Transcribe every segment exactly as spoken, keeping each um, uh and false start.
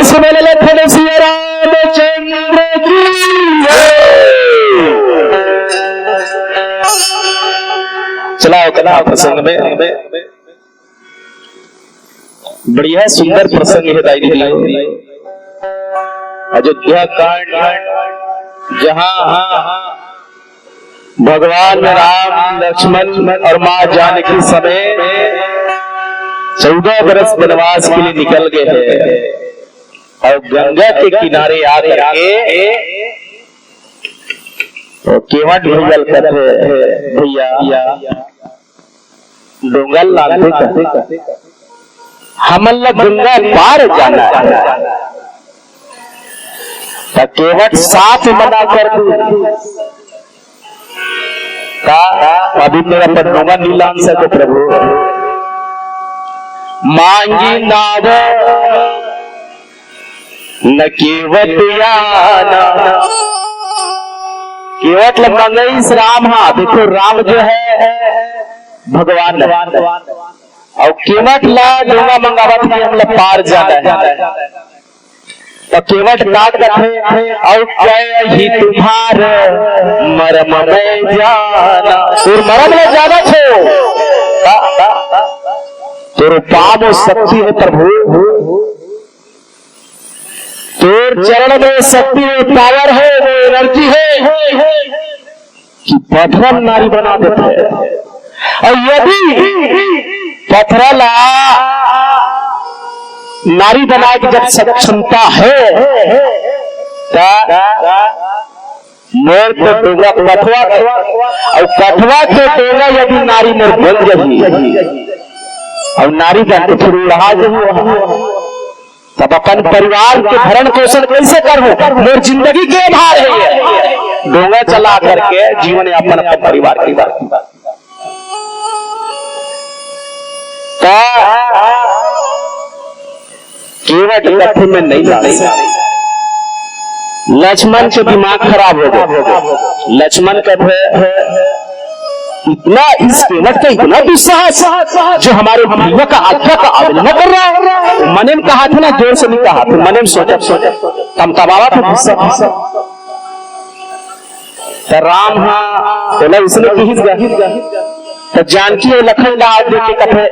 से बोले लखन सिया रामचंद्र की जय। चला, कथा प्रसंग में बढ़िया सुंदर प्रसंग हे दाई दीदी। अयोध्या कांड, जहां भगवान राम, लक्ष्मण और माँ जानकी समेत चौदह बरस वनवास के लिए निकल गए हैं और गंगा के किनारे आकर के वो केवट भैया ल कथे, "भैया, डोंगा ल लानते का? हमन ला गंगा पार जाना है।" त केवट साफ मना कर दी, "का अभी मेरा डोंगा नहीं लान सको प्रभु? मांगी नाव न केवट याना।" केवट ल मंगईस राम हा। देखो, राम जो है भगवान है, और केवट ला डोंगा मंगावत कि हमला पार जाना है। तो केवट का कथे, "और कहे ही तुम्हार मरम मैं जाना।" तोर मरम ले जाना छो, तोर पाम शक्ति है प्रभु, तोर चरण में शक्ति, वो पावर है, वो एनर्जी है कि पथरा ल नारी बना देथे। और यदि पथरा ला नारी बनाए के जब सक्षमता है, त मोर तो डोंगा कठवा के, और कठवा के डोंगा यदि नारी मोर बन जाही, और नारी बन के फिर उड़ा जाही, तब अपन परिवार के भरण पोषण कैसे करहूं? मोर जिंदगी के आधार है ये। डोंगा चला करके जीवन यापन अपन परिवार के, का केवट कथे मैं नहीं लान सकंव। लक्ष्मण के दिमाग खराब हो गया। लक्ष्मण कथे, इतना, इस केवट का इतना दुस्साहस जो हमारे भैया का आज्ञा का अवहेलना कर रहा है। मने में कहा था ना, जोर से नहीं कहा था, मने में सोचा, सोचा, तमतमावा था गुस्सा, गुस्सा। त राम हा ओला उसने किहिस गा। त जानकी अउ लखन ला देख के कथे,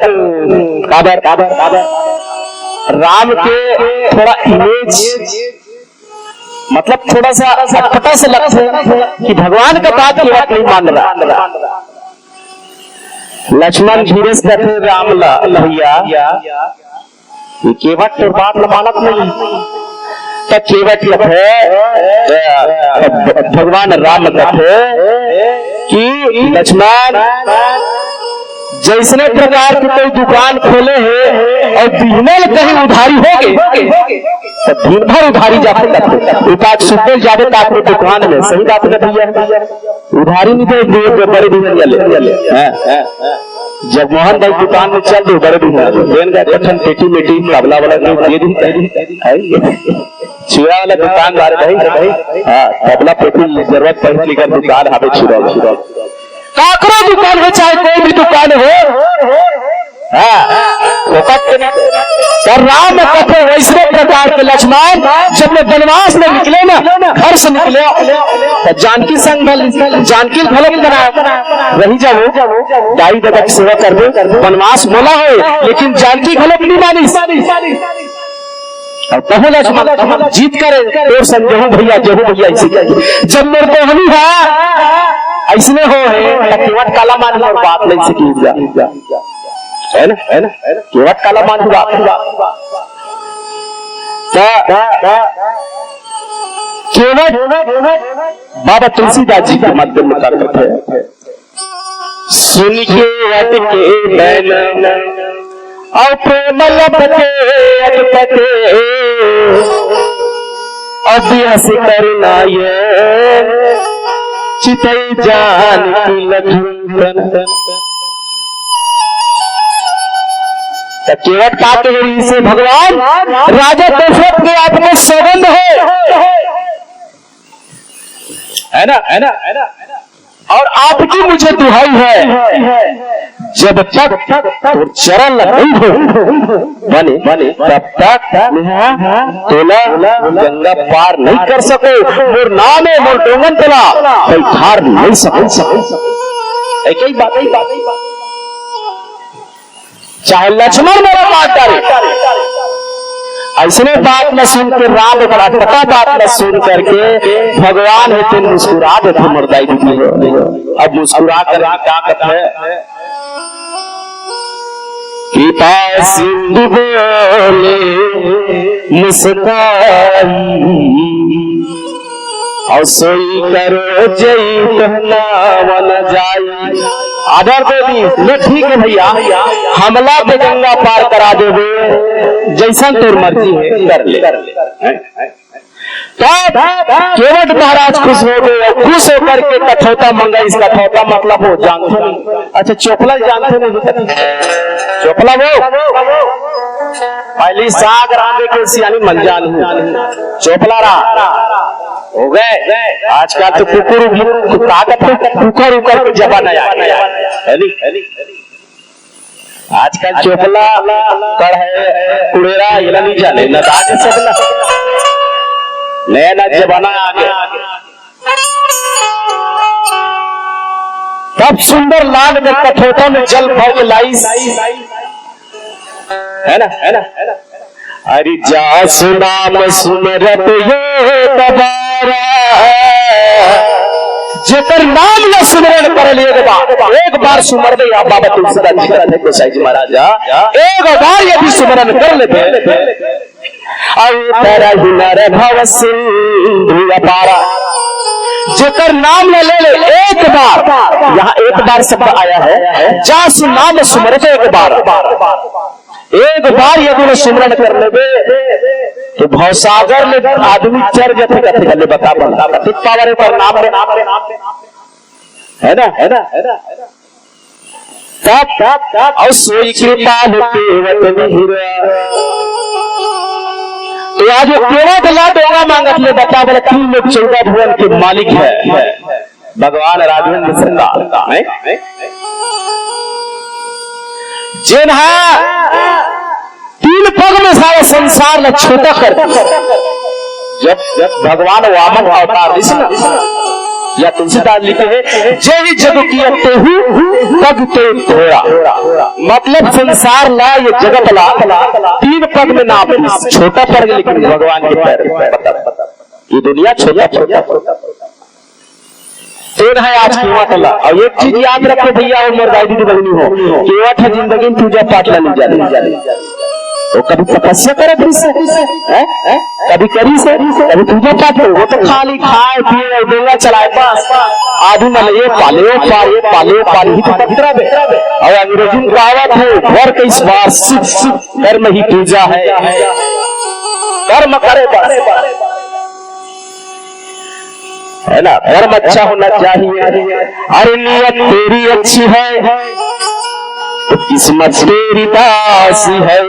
"काबर, काबर, काबर?" राम के थोड़ा इमेज, मतलब थोड़ा सा अटपटा से लगथे कि भगवान का बात केवट नहीं मान रहा। लक्ष्मण धीरे से कथे राम ला, "भैया, ये केवट तोर बात ल मानत नहीं।" त केवट कथे, अ, भगवान राम कथे कि लक्ष्मण, जैसने प्रकार के कोई दुकान खोले हे और बिहने ल कहीं उधारी हो गए, त दिन भर उधारी जाथे करथे। उपास सुबह जावे त आपके दुकान में, सही बात है भैया, उधारी नहीं दे, दे, दे, बड़े भैया ले, ले, ले। हाँ, हाँ। जगमोहन भाई दुकान में चल दो, बड़े भैया ले। लेन गए कठन पेटी मेटी, तबला वाला जो दे दी, दे दी, है ये। छुरा वाला दुकान बारे भाई, हाँ, तबला पेटी जरूरत पड़े लेकर दुकान हमें छुरा वाला। काकरो दुकान हो, चाहे कोई भी दुकान हो, हाँ, फोकट के नहीं। त राम कथे वैसने प्रकार के लक्ष्मण, जब मैं वनवास में निकले ना, घर से निकले, त जानकी संग घल-, जानकी घलोक बनाए, रही जाबो, दाई ददा के सेवा करबो, वनवास मोला होय, लेकिन जानकी घलोक नहीं मानिस। अउ कहूं लक्ष्मण, जीत करे, तोर संग जहूं भैया, जहूं भैया, इसी करके। जब मोर बहिनी हा अइसने हो हे, त केवट काला मान मोर बात नहीं सकी जा। है ना, है ना, है ना? केवट काला मान बात। त, त, केवट बाबा तुलसीदास जी के माध्यम में का करथे। सुन केवट के नैन अउ प्रेम लपटे अटपटे, अउ बिहस करुणा ये चितई जानकी लखन तन। त केवट का कहे से भगवान, राजा दशरथ के आपके सौगंध है, है ना, है ना, है ना? और आपकी मुझे दुहाई है, जब तक तोर चरण ल नहीं धो बने, तब तक मैं तोला गंगा पार नहीं कर सको। मोर नाम है, मोर डोंगन तोला कोई ठार नहीं सको। एक ही बात, एक ही बात। चाहे लक्ष्मण मोला मार डारे। अइसने बात ल सुन के राम ओकर अटपटा बात ल सुन करके भगवान हे तेन मुस्कुरा देथे मोर दाई दीदी हो। अब मुस्कुरा कर का कथे? कृपा सिंधु बोले मुस्काई, अउ सोई करो जई तहना वन जाई। आदर दे दी, ले ठीक है भैया, हमला पे गंगा पार करा देबे, जइसन तोर मर्जी है कर ले। तब केवट महाराज खुश हो गए, खुश होकर के कठौता मंगाइस। कठौता मतलब वो जानथे नहीं। अच्छा, चोपला जानथे नहीं? चोपला वो पहली साग रांधे के सियानी मन जान हूँ। चोपला रहा हो गए। आजकल तो कुकुर उकुर, का कहते हैं, कुकर उकर के जमाना आ गया है, नहीं? आजकल चोपला, कढ़े, कुड़ेरा, ये ला नहीं जाने, ना दाज सब ला। नया नया जमाना आ गया। तब सुंदर लाल में कठौता में जल भर के लाइस, है ना, है ना? अरे जासु नाम सुमरत एक बारा, जेकर नाम ल सुमरन करल एक बार, एक बार सुमर दे या बाबा तुलसीदास जी कहथे गोसाई जी महाराजा, एक बार यदि सुमरन कर लेबे, अउ तरहि नर भव सिंधु अपारा, जेकर नाम ल ले ले एक बार, यहाँ एक बार शब्द आया है, जासु नाम सुमरत एक बार। एक बार यदि ले सुमरन कर लेबे, तो भवसागर ले आदमी चर जथे कथे कर ले, बता बता, कतिक पावर है पर नाम रे, है ना, है ना, है ना? तब, तब, तब, अउ सोई कृपालु केवट मिहिर। तो आज वो केवट ला डोंगा मांगत ले, बता बता, तीन लोक चौदह भुवन के मालिक है। भगवान राघवेंद्र सरकार, हैं? जेन हा तीन पग में सारा संसार ला छोटा कर दिस। जब, जब भगवान वामन अवतार लिस ना, या तुलसीदास लिखे हैं, "जे ही जग किया तेहू पग ते थोड़ा।" मतलब संसार ला, ये जगत ला तीन पग में नाप दिस, छोटा पड़ गया, लेकिन भगवान के पैर, मतलब, ये दुनिया छोटा, छोटा, छोटा। तेन है आज केवट ला। अउ एक चीज याद रखो भैया हो, मोर दाई दीदी बहिनी हो, केवट ह जिंदगी में पूजा पाठ ला नहीं जाने। वो कभी तपस्या करत रहिस हे, हैं? कभी करिस हे, कभी पूजा पाठ हो, वो तो खाली खाए पिए अउ डोंगा चलाए बस। आदमी मन ये पाले, वो पाले, ये पाले, वो पाले ही तो करत रहे। अउ अंग्रेजी में कहावत है, "Work is worship, कर्म ही पूजा है।" कर्म करे बस। है ना, कर्म अच्छा होना चाहिए। अरे नियत तेरी अच्छी है, किस्मत तेरी दासी है।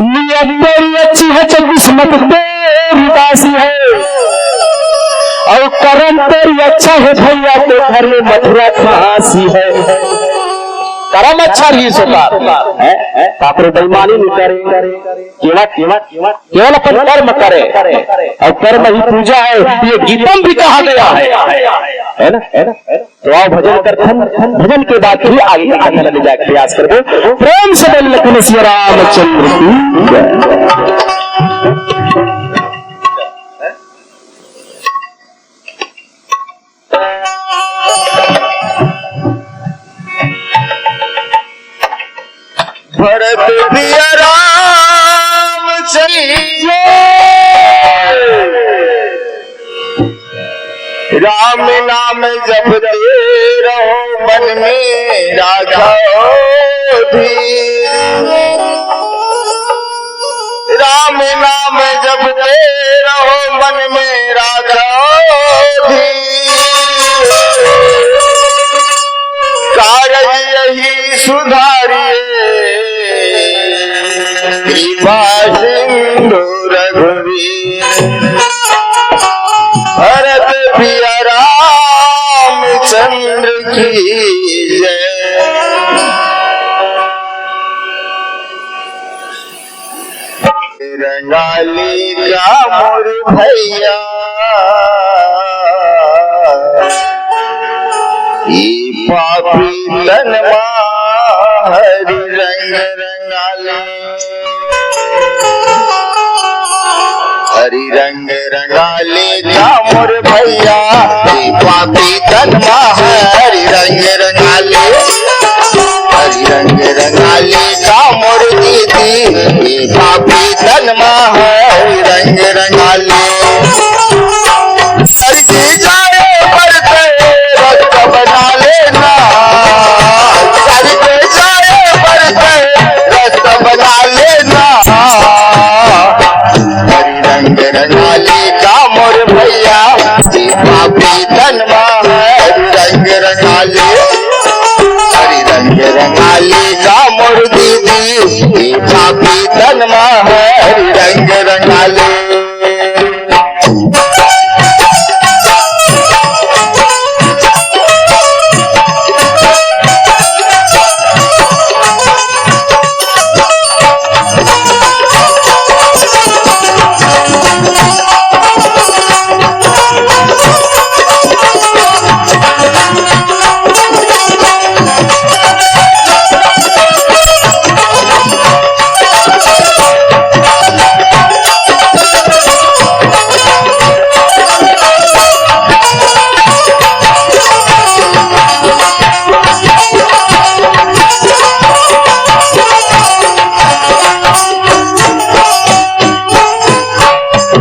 नियत तेरी अच्छी है तो किस्मत तेरी दासी है, अउ कर्म तेरी अच्छा है भैया तो घर में मथुरा काशी है। कर्म अच्छा रहिस ओकर, हैं? काकरो बेईमानी नहीं करे, केवट, केवट, केवट। केवल अपन कर्म करे, अउ कर्म ही पूजा है, ये गीतम भी कहा गया है, है ना, है ना? तो आओ भजन करथन, भजन के बाद फिर आगे के कथा ले जाके प्रयास करबो। प्रेम से बोल लखन सिया रामचंद्र की जय। भरत प्रिय राम चलिए, राम नाम जपते रहो मन में राखो धीर। राम नाम जपते रहो मन में राखो धीर। कारज यही सुधारिए कृपा सिंधु रघुवीर। भरत प्रिय रंगाली का मोर भैया, ये पापी तन मा हरी रंग रंगाले। हरी रंग रंगाले का मोर भैया, ये पापी तन मा हरी रंग रंगाले। हरी रंग रंगाले का मोर दीदी, ये पापी तन मा हरी रंग रंगाले। सरगी जाए बर ते रस्ता बना लेना, सरगी जाए बर ते रस्ता बना लेना। हरी रंग रंगाली का मोर भैया, ये पापी तन मा हरी रंग रंगाली। हरी रंग रंगाली का मोर दीदी, ये पापी तन मा हरी रंग रंगाली।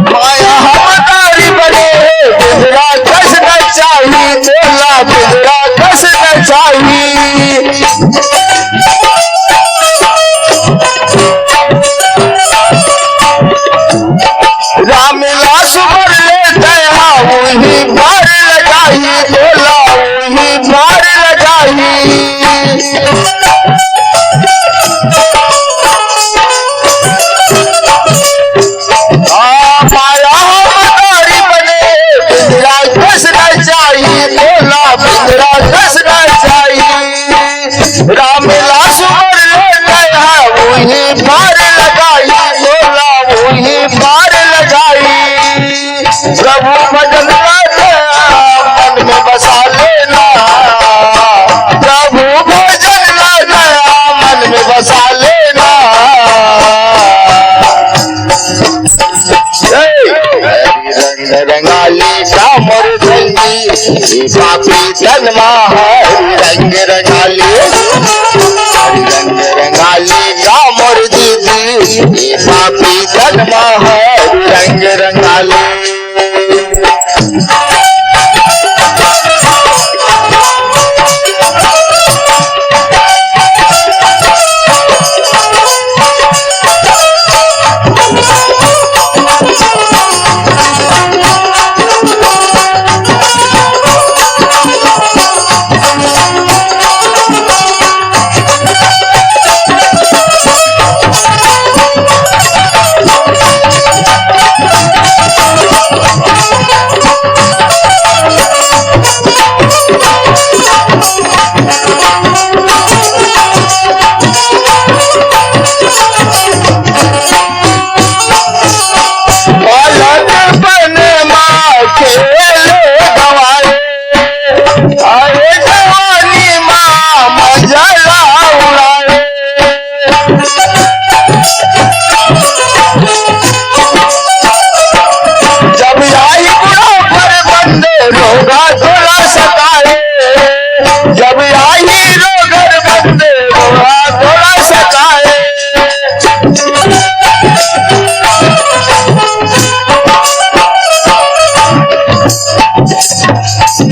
माया हमदारी बने हे, बिंदरा कस नचाही, तोला बिंदरा कस नचाही। रामलास बर ले दया, उही पार लगाही, तोला उही पार लगाही। आ, माया हमदारी बने, बिंदरा कस नचाही, तोला बिंदरा कस नचाही। रामलास बर ले दया, उही पार लगाही, तोला उही पार लगाही। प्रभु भजन ला दया मन में बसा लेना, प्रभु भजन ला दया मन में बसा लेना। हे, हरी रंग रंगाली का मोर संगी, ये पापी तन मा हरी रंग रंगाली। हरी रंग रंगाली का मोर दीदी, ये पापी तन मा हरी रंग रंगाली। बालकपन मा खेल गवाए, अरे जवानी मा मजा ला उड़ाए। जब आही बुढ़ापा रे बंदे, रोगा तोला सताए। जब आही रोगा रे बंदे, रोगा तोला सताए।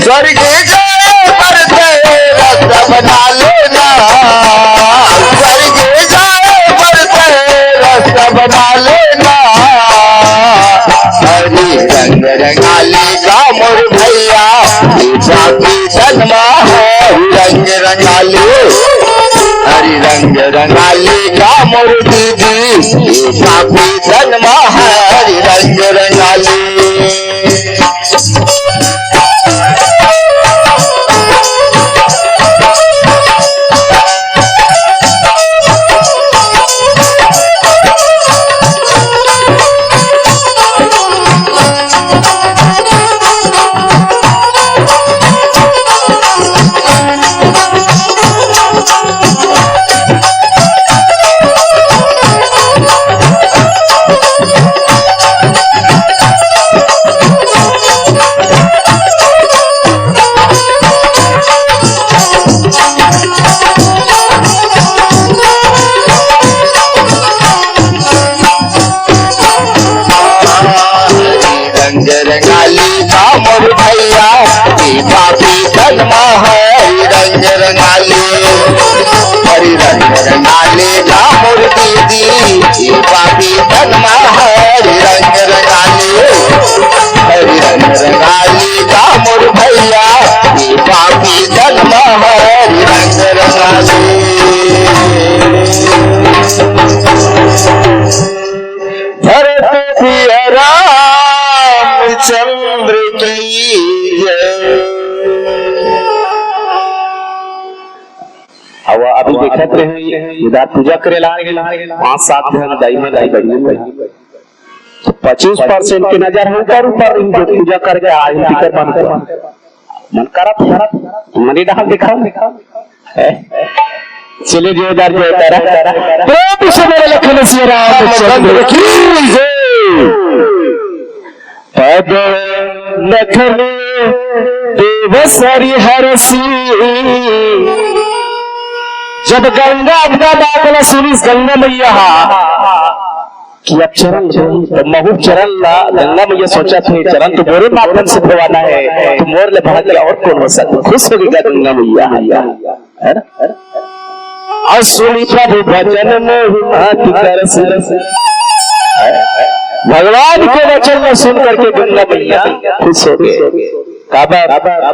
स्वर्ग जाए बर ते रस्ता बना लेना, स्वर्ग जाए बर ते रस्ता बना लेना। हरी रंग रंगाली का मोर भैया, ये पापी तन मा हरी रंग रंगाली। हरी रंग रंगाली का मोर दीदी, ये पापी तन मा हरी रंग रंगाली। रंगाले का मोर दीदी, ये पापी तन मा हरी रंग रंगाले। हरी रंग रंगाले का मोर भैया, ये पापी तन मा हरी रंग रंगाले। भरत सिया रामचंद्र की जय। अब अभी देखत रहे, इधर पूजा करे ला रहे, पाँच सात झन दाई में दाई बहिनी में। तो पच्चीस परसेंट के नजर है ऊपर, ऊपर रही, जो पूजा करके आए हैं, फिकर बन कर। मन करत, करत, मनी डाल दिखा, दिखा। हैं? चलिए, जोरदार जयकारा। प्रेम से मेरे लखन सिया रामचंद्र की जय। पद लखन देव सरि हरसी। जब गंगा अपना बात ला सुनिस, गंगा मैया हा कि अब चरण धोही, तो महू चरण ला, गंगा मैया सोचथे, चरण तो मोरे माध्यम से धोवाना है, तो मोर ले बढ़ के और कौन हो सकता? खुश हो गई गंगा मैया, है ना? और सुनी प्रभु भजन मोहि माति करस। भगवान के वचन ला सुन करके गंगा मैया खुश हो गए। काबर?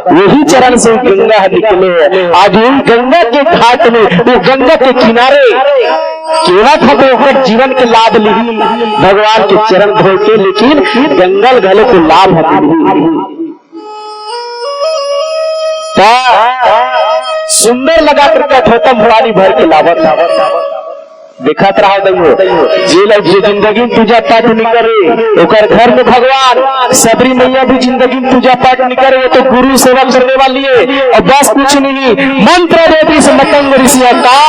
वही चरण से गंगा निकले। आज उन गंगा के घाट में, वो गंगा के किनारे केवट ह तो ओकर जीवन के लाभ लिही भगवान के चरण धो के, लेकिन गंगा ल घलो के लाभ ह लिही। त सुंदर लगा करके कठोतम भवानी भर के लावत, लावत, लावत। देखत रहो दइयो, जे लोग जे जिंदगी में पूजा पाठ नहीं करे, ओकर घर में भगवान, सबरी मैया भी जिंदगी में पूजा पाठ नहीं करे, वो तो गुरु सेवा करने वाली है। और बस कुछ नहीं, मंत्र दे दिस मतंग ऋषि का,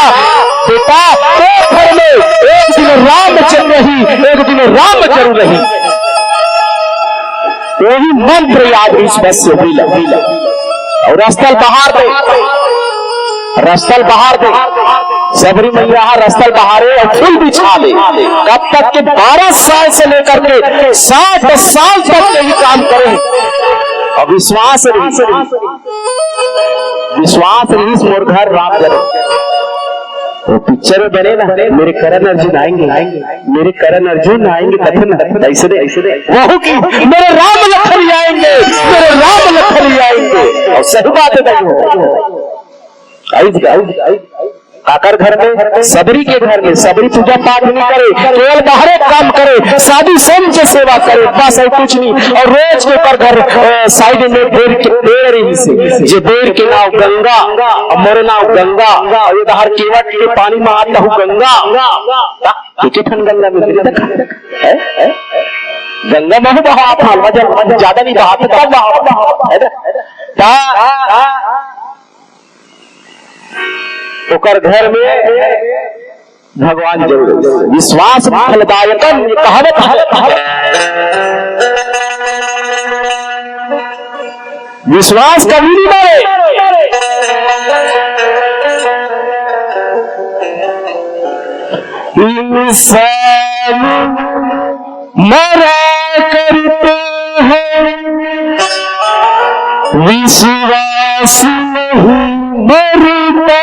बेटा, तो घर में एक दिन राम जरूर रही, एक दिन राम जरूर रही। वही मंत्र याद इस बस से हुई लग, हुई लग। और रस्तल बहार दे, रस्तल बहार दे। सबरी मैया हा रस्तल बहारे और फूल बिछा दे। कब तक के? बारह साल से लेकर के साठ साल तक यही काम करे। और विश्वास रही, विश्वास रही, मोर घर राम जरूर। वो पिक्चर में बने ना, मेरे करण अर्जुन आएंगे, मेरे करण अर्जुन आएंगे, कथे ना, ऐसे दे, ऐसे दे। वहू की, मेरे राम लखन आएंगे, मेरे राम लखन आएंगे। और सही बात है भाई, हो। आई, आई, आई, काकर घर में? सबरी के घर में। सबरी पूजा पाठ नहीं करे, केवल बाहरे काम करे, साधु संत के सेवा करे, बस और कुछ नहीं। और रोज के ओकर घर, अ, साइड में बेर के, बेर रही से, जे बेर के नाव गंगा, और मोर नाव गंगा, और ये बाहर केवट के पानी में आता हूँ गंगा। एके ठन गंगा में फिर तक है, है? गंगा महू बहात हाल, वजन, वजन ज्यादा नहीं बहात, कम बहात, है ना? ता, ओकर घर में भगवान जरूर। विश्वास फलदायकम, ये कहावत है। विश्वास कभी नहीं मरे। इंसान मरा करते हैं, विश्वास नहीं मरता।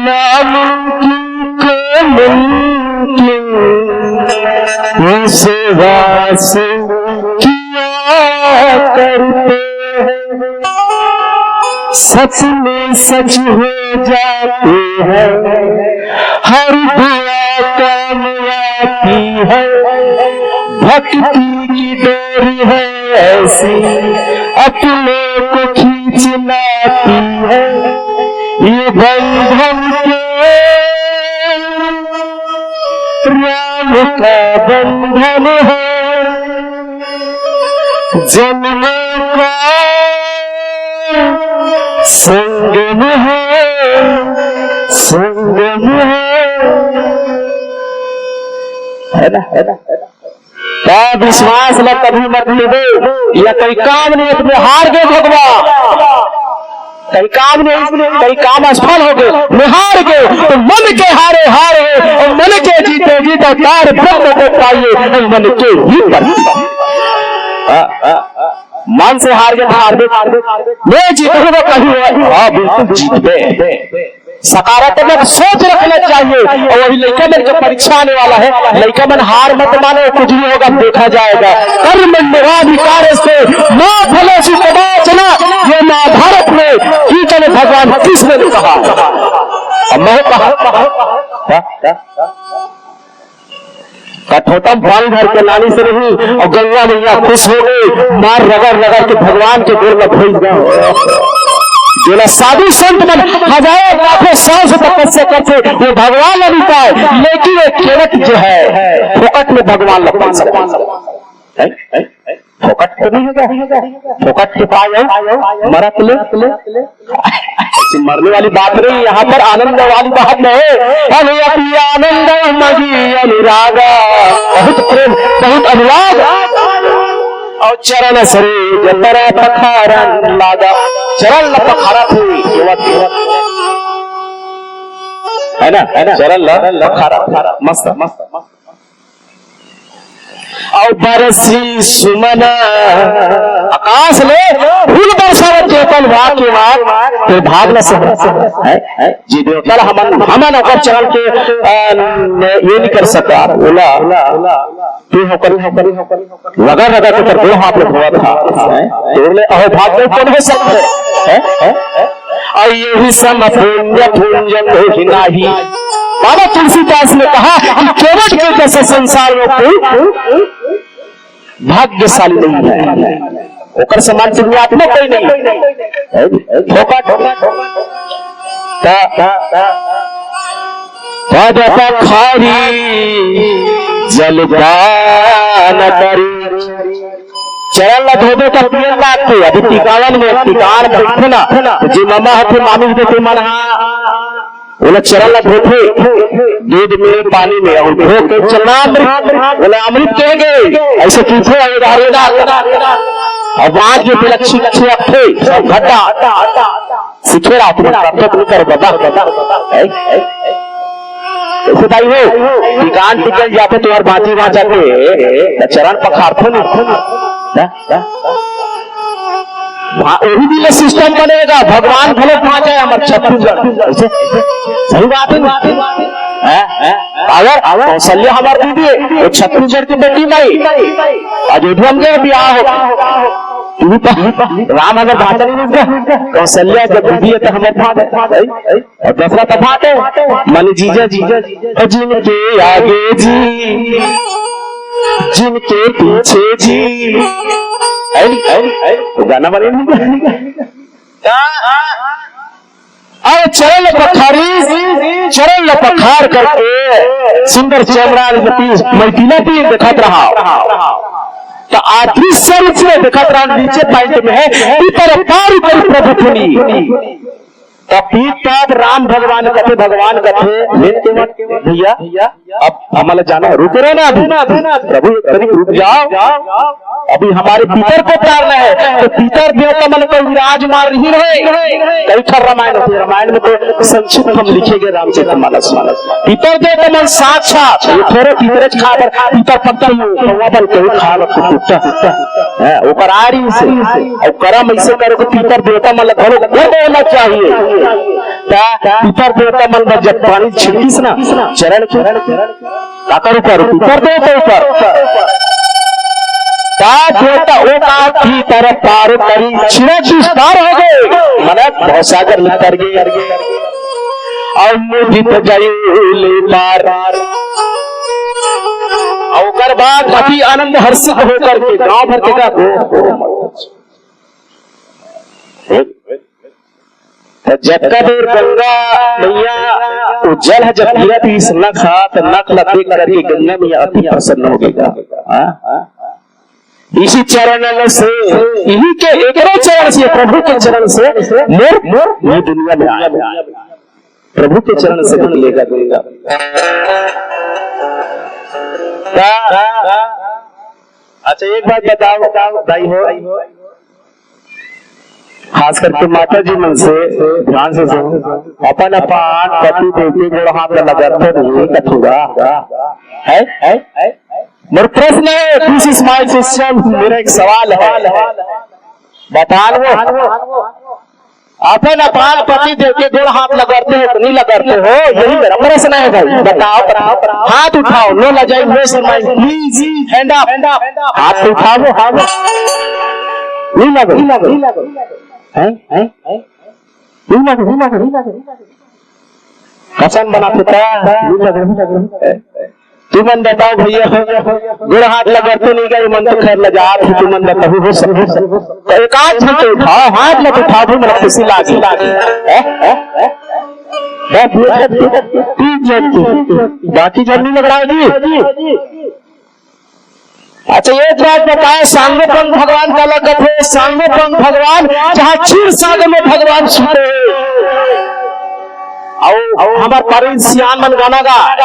नामुमकिन को मुमकिन विश्वास किया करते हैं। सच में सच हो जाते हैं, हर दुआ काम आती है। भक्ति की डोरी है ऐसी, अपने को खींच लाती है। ये बंधन के राम का बंधन है, जन्मों का संगम है, संगम है। है ना, है ना, है ना? का विश्वास ला कभी मत टूटे, या कहीं काम नहीं अपने हार गए भगवान, कहीं काम नहीं, कहीं काम असफल हो गए, मैं हार गए, तो मन के हारे हार है, और मन के जीते जीत अवतार ब्रह्म को पाइए, और मन के ही पर। हाँ, हाँ, हाँ। मन से हार गए, हार गए, हार गए, मैं जीतूंगा कहीं, हाँ, बिल्कुल जीत गए। सकारात्मक सोच रखना चाहिए। और वही लइका मन के परीक्षा आने वाला है, लइका मन हार मत मानो, कुछ भी होगा देखा जाएगा। कर्मण्येवाधिकारस्ते मा फलेषु कदाचन। ये महाभारत में गीता में भगवान कृष्ण ने कहा। अब मैं कहा, हाँ? कठोतम पानी भर के लाने से नहीं, और गंगा मैया खुश हो गई, मार रगड़ रगड़ के भगवान के गोड़ में भेज गए। जेला साधु संत मन हजारों लाखों साल से तपस्या करते, वो भगवान ला नहीं पाए, लेकिन ये केवट जो है, फोकट में भगवान ला पा सकते हैं। हैं? हैं? फोकट तो नहीं होगा, फोकट के पाए हो, मरत ले। ऐसी मरने वाली बात नहीं, यहाँ पर आनंद वाली बात नहीं। अनु अपि आनंद मही अनुराग, बहुत प्रेम, बहुत अनुराग। और चरण सरोज पर पखारन लागा, चरण ला पखारथे केवट, है ना, है ना, चरण ला पखारथे, मस्त, मस्त, मस्त। अउ बरसी सुमन आकाश ले, फूल बरसावत जेतन वाक के वाक, तो भाग न सह। हैं? हैं? जी देवता ला हमन, हमन ओकर चरण के, अ, न-, ये नहीं कर सका, ओला, तू होकर, होकर, होकर, लगा, लगा के ओकर गोड़ हाथ में धोवत हा। हैं? तो ले अहो भाग में कौन हो सकते? हैं? हैं? अउ यही सम पुण्य पुंज कोई नाही। बाबा तुलसीदास ने कहा कि केवट के जैसे संसार में कोई भाग्यशाली नहीं है, ओकर समान पुण्यात्मा कोई नहीं है। फोकट। त-, त-, पद पखारी जलपान करी। चरण ला धोबे त पियन लागथे। अभी टिकावन में टिकान बैठे ना, जे ममा हथे मामी हथे ते मन हा ओला चरण ला धोथे, दूध में, पानी में, और धो के चरणामृत, ओला अमृत कहेंगे। ऐसे पूछे, अरे दादा, अब आज ये बोला छिक छिक थे, सब घटा, सीखे रहा, तुम करते, तुम करो, बता, बता, ऐ, ऐ, ऐसे दाई हो, टिकान टिकल जाते, तुम्हारे बाजी वहां जाके, चरण पखारते नहीं, ना? वहाँ वही दिन ले सिस्टम बनेगा, भगवान घलो वहाँ जाए, हमर छत्तीसगढ़। ऐसे? सही बात है ना? हैं? हैं? अगर कौशल्या हमार दीदी है, वो छत्तीसगढ़ की बेटी नहीं। अयोध्या में गए, बिहार हो। तू तो राम अगर भाषा नहीं बुझता, कौशल्या जब दीदी है तो हमारे भाग है। और दूसरा तो भाग है, माने जीजा जी, जिनके आगे जी, जिनके पीछे जी। है नहीं? है नहीं? है नहीं? तो गाना बने नहीं? अरे चरण पखारी, चरण पखार करके सुंदर चमड़ा पी, मैथिला पी देखत रहा। तो अदृश्य रूप में देखत रहा, नीचे पैंट में है, ऊपर पार ऊपर प्रभु पुनी। त पीत पात राम भगवान कथे, भगवान कथे, "हे केवट भैया, अब हमला जाना है, रुके रहे ना अभी, प्रभु एक तरीक रुक जाओ, अभी हमारे पितर को तारना है।" तो पितर देवता मन को विराजमान नहीं रहे, कई ठन रामायण होथे, रामायण में तो संक्षिप्त हम लिखेंगे रामचरित मानस। पितर देवता मन साक्षात, ये थोड़े पितरे खा बर, पितर पत्ता ही हो, कौवा बन के खा बर कुत्ता। हैं, ओकर आरी से, अउ करम ऐसे करो कि पितर देवता मन ला घलो गुण होना चाहिए। त पितर देवता मन बर जब पानी छिड़किस ना, चरण के, काकर ऊपर? पितर देवता ऊपर। त देवता ओ का पितर पार करी, छिड़क विस्तार हो गए, मनक भवसागर में तर गए। अउ मुदित जयु ले पार। अउ ओकर बाद अति आनंद हर्षित होकर के गांव भर के का, त जतका देर गंगा मैया वो जल ह जब गिरत रहिस नख हा, त नख ला देख करके गंगा मैया अति प्रसन्न हो गई। हाँ? इसी चरण से, इही के एकरे चरण से, प्रभु के चरण से मोर, मोर ये दुनिया में आया, प्रभु के चरण से निकलेगा दुनिया। का, अच्छा, एक बात बताओ, बताओ, दाई हो, खास करके माता जी मन से ध्यान से सुनो, अपन अपन पति देव के गोड़ हाथ में लगाते नहीं कथूंगा, है? मोर प्रश्न है, this is my question, मेरा एक सवाल है, बता लो। अपन अपन पति देव के गोड़ हाथ लगरते हो कि नहीं लगरते हो? यही मेरा प्रश्न है भाई। बताओ, बताओ, बताओ। हाथ उठाओ, no लजाई, no शर्माई, please, hand up। हाथ उठाओ, हाथ। नहीं लगो, नहीं लगो। हैं? हैं? नहीं लगो, नहीं लगो, नहीं लगो। कसन बनाथे त? नहीं लगो, नहीं लगो। तुमन बताओ भैया, गोड़ हाथ लगरते नहीं गए, मन तो खैर लजात ही, तुमन बताओ, हो सब, हो सब। तो एक आध झन तो उठाओ, हाथ ला तो उठाओ, भी मतलब खुशी लागी। हैं? हैं? बस ये सब, तीन झन तो। बाकी झन नहीं लग रहा है जी। अच्छा, एक बात बताए, सांगोपंग भगवान काला कथे? सांगोपंग भगवान, जहाँ क्षीर सागर में भगवान सुते हे। अउ हमार परवीन सियान मन गाना गा,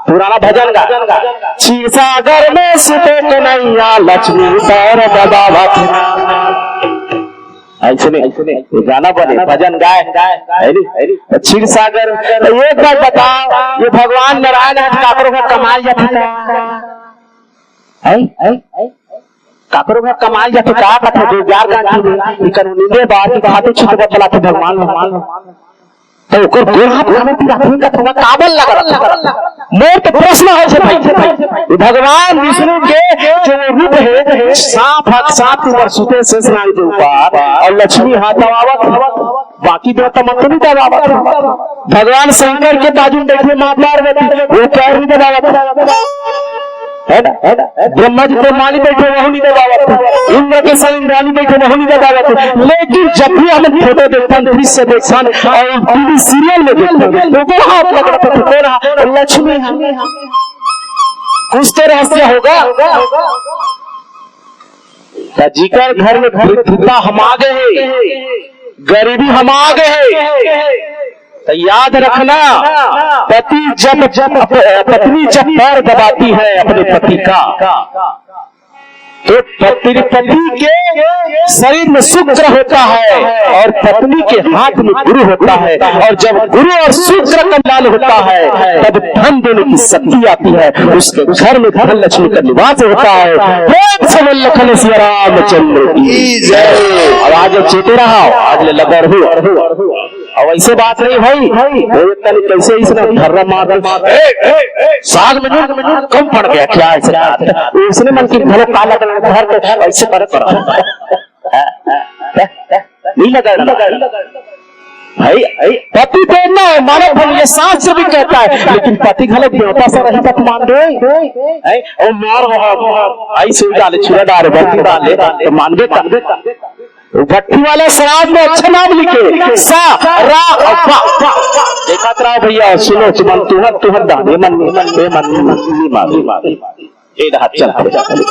पुराना भजन गा, "क्षीर सागर में सुते कन्हैया, लक्ष्मी पर दबावत।" ऐसे नहीं, ऐसे नहीं, ये गाना बने, भजन गाए, है नहीं? तो क्षीर सागर, तो एक बात बताओ, ये भगवान नारायण है, काकरो का कमाल जाता है? हैं? काकरो घर कमाल जाथे का कथे, दो ग्यार गांठी में, इकर नींदे बार की खाते छित बतला थे भगवान, भगवान, भगवान। तो ओकर गोड़ हाथ खाने पी रात में का थोड़ा काबल लग रहा। मोर तो प्रश्न है से भाई, ये भगवान विष्णु के जो वो रूप है, सांप हाथ, सांप के ऊपर सुते शेष नाग के ऊपर, और लक्ष्मी हाथ दबावत, बाकी देवता मन तो नहीं दबावत। भगवान शंकर के बाजू में बैठे माँ पार्वती, वो पैर नहीं दबावत, है ना? है ना? ब्रह्मा जी ब्रह्मानी बैठे, वहू नहीं दबावत, इंद्र के संग इंद्रानी बैठे, वहू नहीं दबावत। लेकिन जब भी हम फोटो देखथन, दृश्य देखथन और टीवी सीरियल में देखथन, तो कोन हाथ पकड़त हे, कोन हाथ? लक्ष्मी हा। कुछ तो रहस्य होगा। त जिकर घर में वृद्धता हमा गे हे, गरीबी हमा गे हे, तो याद रखना, पति जब, जब, पत्नी जब पैर दबाती है अपने पति का, तो पति, पति के शरीर में शुक्र होता है और पत्नी के हाथ में गुरु होता है, और जब गुरु और शुक्र का मिलान होता है, तब धन देने की शक्ति आती है, उसके घर में धन लक्ष्मी का निवास होता है। प्रेम से बोल लखन सिया रामचंद्र की जय। अब आज चेते रहा, आज ले लबर हो। अब ऐसे बात नहीं भाई, वो एक तनी कैसे इसने धर्रा मार, ए, ए, ए, साग में नून, में नून कम पड़ गया क्या? ऐसे बात। उसने मन की घलो काला कलर धर के ऐसे करे करो। नहीं लगा, नहीं लगा। भाई, भाई, पति देवता है, मानव धर्म, ये शास्त्र भी कहता है, लेकिन पति घलो देवता से रही बात मान दे। है, और मार वहाँ, ऐसे डाले, छुरा डाले, बत्ती डाले, तो मानबे कर। भट्टी वाला शराब में अच्छा नाम लिखे, सा, रा, और बा। देखत रहो भैया, सुनो, सुमन, तुहर, तुहर दान, ये मन, ये मन, ये मन, ये मन, ये मन। ए रहा, चल, चल, चल।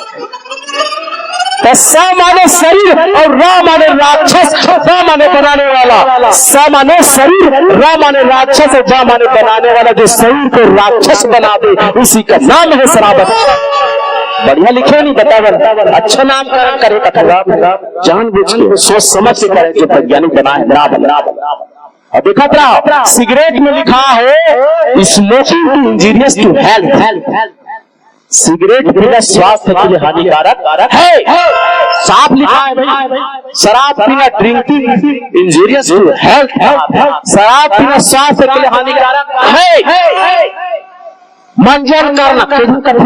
तो सा माने शरीर और रा माने राक्षस, बा माने बनाने वाला। सा माने शरीर, रा माने राक्षस और बा माने बनाने वाला। जो शरीर को राक्षस बना दे, उसी का नाम है शराब। बढ़िया लिखे नहीं, बतावन। अच्छा नामकरण करे कथवा, जानबूझ के, सोच समझ के करे, जो वैज्ञानिक बनाए, ना बना। अब देखत रहा, सिगरेट में लिखा है, "Smoking to injurious to health।" Cigarette पीना स्वास्थ्य के लिए हानिकारक है। साफ लिखा है भाई, शराब पीना, drinking injurious to health। शराब पीना स्वास्थ्य के लिए हानिकारक है। मंजन करना, कहीं कर,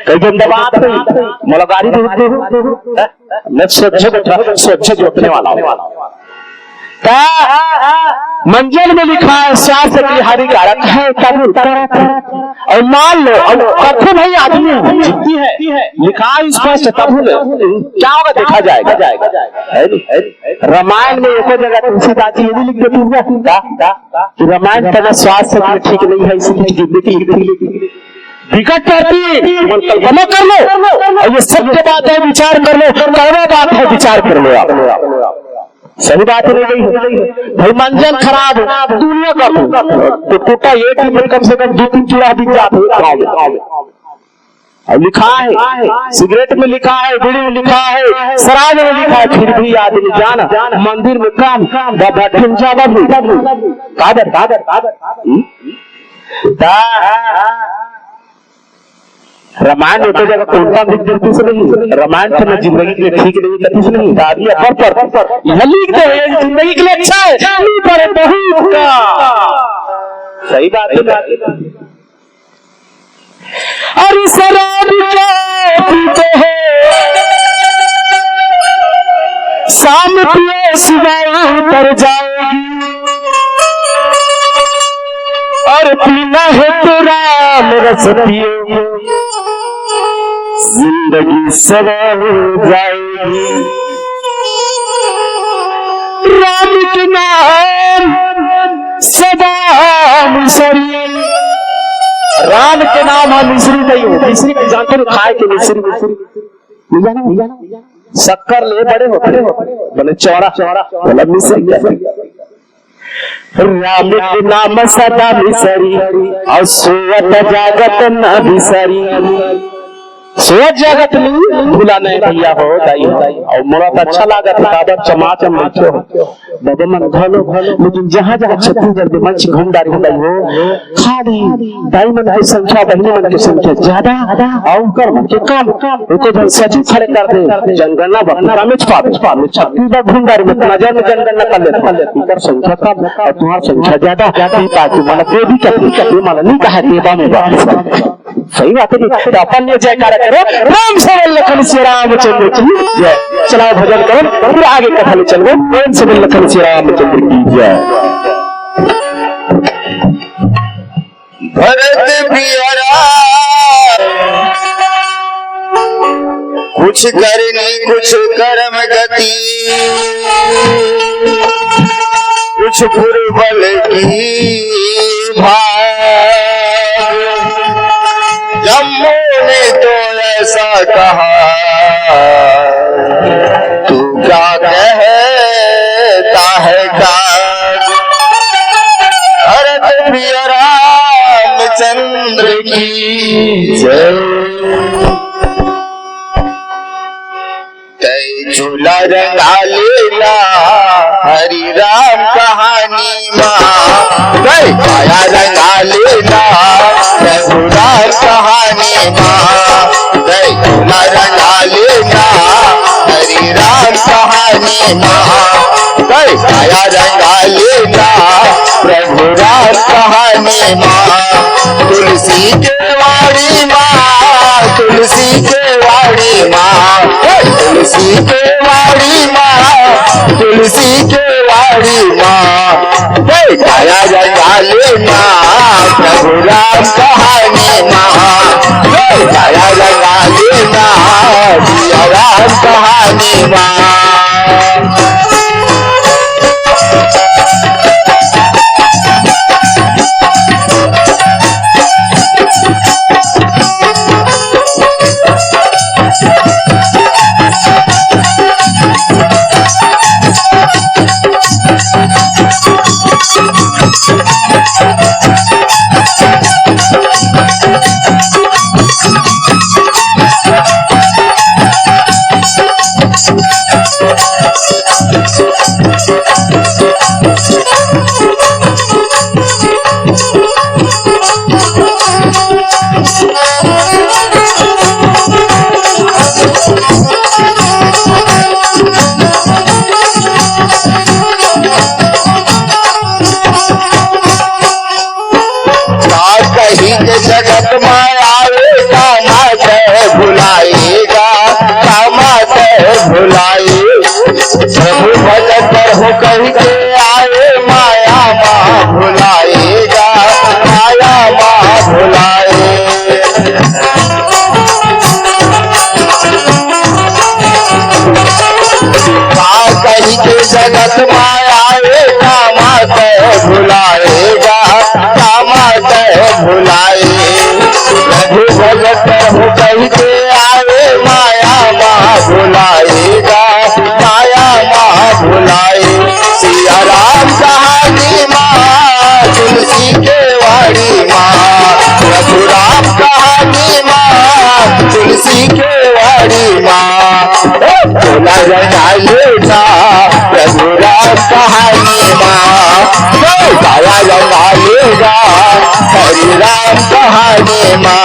कहीं गंदा बात नहीं, मोला गाड़ी दे, दे, दे, दे। मैं सोचे बैठा, सोचे जोतने वाला हूँ। का मंजन में लिखा है, स्वास्थ्य के लिए हानिकारक है, तब और मान लो, अब कखो भाई आदमी जीती है, लिखा है स्पष्ट, तब क्या होगा, देखा जाएगा, है नहीं? रामायण में एको जगह तुलसीदास जी ये भी लिख देते हैं, का? कि रामायण पढ़ना स्वास्थ्य के लिए ठीक नहीं है, इसलिए जिंदगी लिख दी। विकट पड़ती, मन कल्पना कर लो, और ये सत्य बात है, विचार कर लो, कड़वा बात है, विचार कर लो आप। सही बात नहीं गई है भाई, मंजन खराब है, दुनिया का तो टूटा एक ही में कम से कम दो तीन चूड़ा बिक जाते हैं गाँव में। अब लिखा है, सिगरेट में लिखा है, बीड़ी में लिखा है, शराब में लिखा है, फिर भी आदमी जाना मंदिर में काम, बाबा ठिन जावा भी। कादर, कादर, कादर, कादर। हम्म? दा-, रामायण होते जगह कौन सा लिख देतीस नहीं, रामायण तो मैं जिंदगी के लिए ठीक नहीं कतीस नहीं, दादी अपर पर यह लिख दे, जिंदगी के लिए अच्छा है, नहीं पढ़े बहुत का। सही बात है। अरे शराब क्या पीते हो, शाम पियो सुबह उतर जाएगी, और पीना है तो राम रस पियो, जिंदगी सवार जाएगी। राम के नाम सदा मिसरी। राम के नाम है मिसरी नहीं हो, मिसरी के जानते हो, खाए के मिसरी, मिसरी। शक्कर ले बड़े होते, बोले चौड़ा चौड़ा, बोला मिसरी। राम के नाम सदा मिसरी, और सोवत जागत न बिसरी। सोवत जागत नहीं भुला नहीं भैया हो, दाई हो। और मोला तो अच्छा लागत है, काबर चमाचम बैठे हो। बाबा मन घलो, लेकिन जहाँ जहाँ छत्तीसगढ़ के मंच घूम डारे हो, दाई हो, खाली दाई मन के संख्या, बहिनी मन के संख्या ज्यादा, और कर मन के कम। एको झन सचिव खड़े कर दे, जनगणना बा, कामेच पावे, पावे, छत्तीसगढ़ घूम डारे में नजर में जनगणना कर लेते, इकर संख्या कम और तुम्हार संख्या ज्यादा, ई पार्टी मन देवी कथे, ये मन नहीं कहा देवा में बा। सही बात है जी। तो अपन ये जयकारा करो, प्रेम से बोल लखन श्री रामचंद्र की जय। चलाओ भजन करो, फिर आगे कथा ले चलबो। प्रेम से बोल लखन श्री रामचंद्र की जय। भरत पियरा कुछ करनी कुछ कर्म गति, कुछ पुरबल की भाग। जम्मू ने तो ऐसा कहा, तू क्या कहता है काग। भरत प्रिय रामचंद्र की जय। तै झूला रंगा लेला हरि राम कहानी मा, तै काया रंगा लेला रघुराम कहानी मा, तै झूला रंगा लेला हरि राम कहानी मा, तै काया रंगा लेला प्रभु राम कहानी मा। तुलसी के वाड़ी मा, तुलसी के वाड़ी मा, हे तुलसी के वाड़ी मा, तुलसी के वाड़ी मा, हे काया रंगा लेना प्रभु राम कहानी मा, हे काया रंगा लेना सिया राम कहानी मा। का कही के जगत मा आवे, कामा ते भुलाएगा, कामा ते भुलाए। प्रभु भजन करहु कहि के आए, माया मा भुलाएगा, माया मा भुलाए। का कहि के जगत मा आए, कामा ते भुलाएगा, कामा ते भुलाए। प्रभु भगत हो कहि के आए, माया मा भुलाएगा, माया मा भुलाए। सिया राम कहानी मा, तुलसी के वाड़ी मा, प्रभु राम कहानी मा, तुलसी के वाड़ी मा। झूला रंगा लेना प्रभु राम कहानी मा, काया रंगा लेना हरि राम कहानी मा।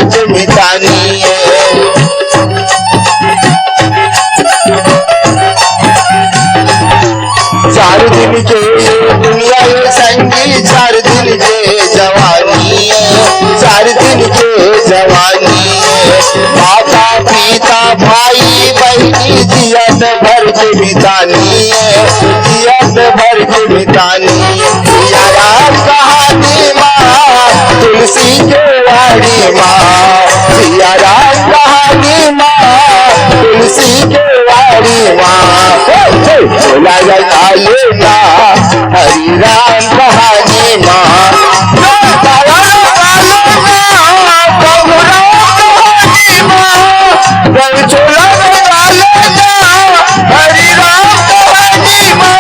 के मितानी है। चार दिन के ये दुनिया ये संगी, चार दिन के जवानी है, चार दिन के जवानी है। माता पिता भाई बहिनी जियत भर के मितानी है, जियत भर के मितानी है। सिया राम कहानी माँ, तुलसी के वाणी माँ, सिया राम कहानी माँ, तुलसी के वाणी माँ। हे, हे, भोला जगा लेना, हरि राम कहानी माँ। भोला जगा लेना, प्रभु राम कहानी माँ। जय भोला जगा लेना, हरि राम कहानी माँ।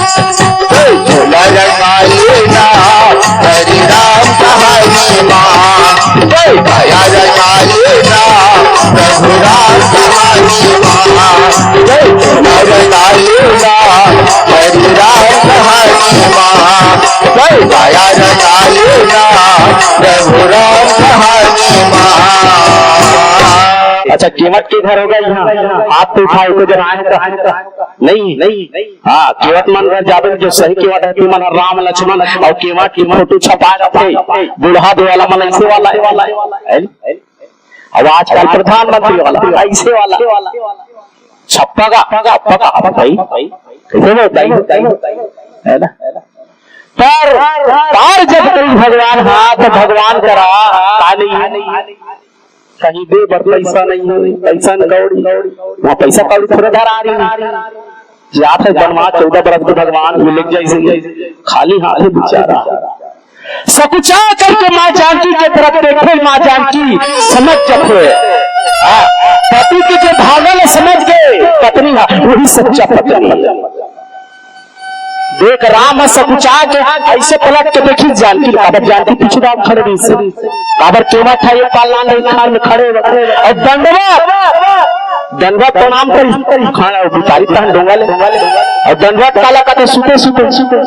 भोला जगा लेना, हरि राम कहानी माँ। जय भैया जगा लेना, प्रभु राम कहानी माँ। जय भोला जगा लेना, हरि राम कहानी माँ। जय भैया जगा लेना, प्रभु राम कहानी माँ। अच्छा, केवट के घर होगा यहाँ, हाथ तो उठाए, कोई जन आए तो। नहीं, नहीं। हाँ, केवट मन घर जाबे, जो सही केवट हे, तेमन ह राम लक्ष्मण अउ केवट के फोटो छपा रथे। बूढ़ा दे वाला मन अइसे वाला हे। अब आजकल प्रधानमंत्री वाला अइसे वाला छप्पा का, छप्पा का, आप भाई, कइसे होता है, है ना? पर पार जब करी भगवान, हाँ, तो भगवान करा का नहीं? कहीं दे बर पइसा नहीं हे, पइसा न कौड़ी, वहाँ पइसा कौड़ी थोड़ा धर आ रही है। जात हे बनवास चौदह बरस के भगवान, मिल जइसे खाली हाथ हे बेचारा। सकुचा करके माँ जानकी के तरफ देखे, माँ जानकी समझ जथे। हाँ, पति के जो भावना ल समझ गए पत्नी ह, वही सच्चा पत्नी हे। देख, राम ह सकुचा के अइसे पलट के देखिस जानकी ल, काबर जानकी पीछू डाहर खड़े रहिस। काबर केवट ह एक पालना नहीं खार में खड़े हे। अउ दंडवत, दंडवत प्रणाम करिस, खड़ा हो, उतारी तहन डोंगा ले। अउ दंडवत काला कथे, सुते, सुते, सुते।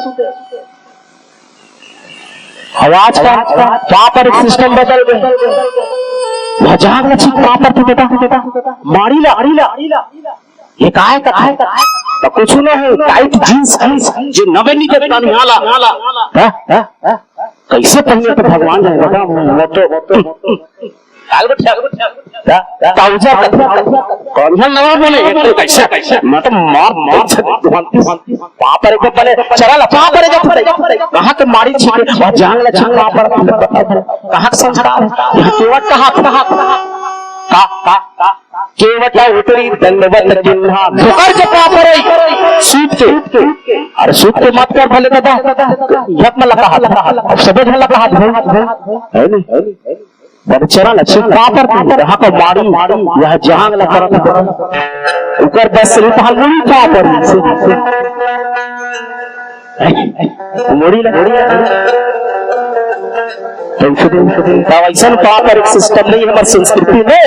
आवाज का पाँव पर एक सिस्टम बदल गए। भजांग लक्ष्मी पाँव पर थी बेटा, मारी ला, मारी ला। ये काय का, काय का? तो कुछ नहीं है, टाइट जींस है, जो नवे निकल का निहाला। हाँ? हाँ? कइसे पहिने तो भगवान जाने बेटा, वो तो, वो तो। क्या? क्या? ताऊजा का। कौन सा नवा बोले? ये तो कइसे, कइसे? मैं तो मार, मार से पाँव पर एक पहले चला ला, पाँव पर एक। कहाँ के मारी छिपे? वहाँ जांग ला छिपे, पाँव पर। कहाँ के संस्कार? यहाँ केवट कहाँ, कहाँ, कहाँ? का, का, का? केवट उतरी दंडवत किन्हा, धोकर के पाँव परे, सूत के। अरे सूत के मत कर भले दादा, यक मला कहा, अब सबे झन ला कहा, है नहीं? बड़ चरण अच्छे पाँव पर, यहाँ पर मारी, यहाँ जांग ला करत, उकर बस रूप हंगुली पाँव पर। मुड़ी ला, मुड़ी ला। तो अइसन पाँव पर एक सिस्टम नहीं हमर संस्कृति में।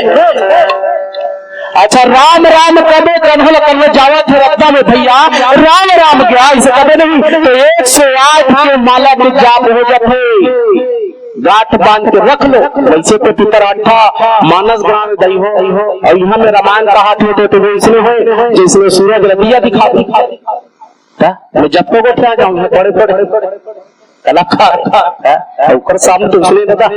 अच्छा, राम राम कबे कन्हो ल कन्हो जावत हे रस्ता में भैया, राम राम क्या इसे कबे नहीं, तो एक सौ आठ के माला के जाप हो जाथे। गांठ बांध के रख लो, वइसे तो पितर अट्ठा मानस ग्राम दई हो, अउ इहाँ में रामायण कहाथे तो, तो वइसने होय, जइसने सूरज ल दिया दिखा, दिखा। त मैं जतको गोठिया जाहूँ, बड़े, बड़े, बड़े कलाकार, हैं? ओकर सामने तो उसने दादा,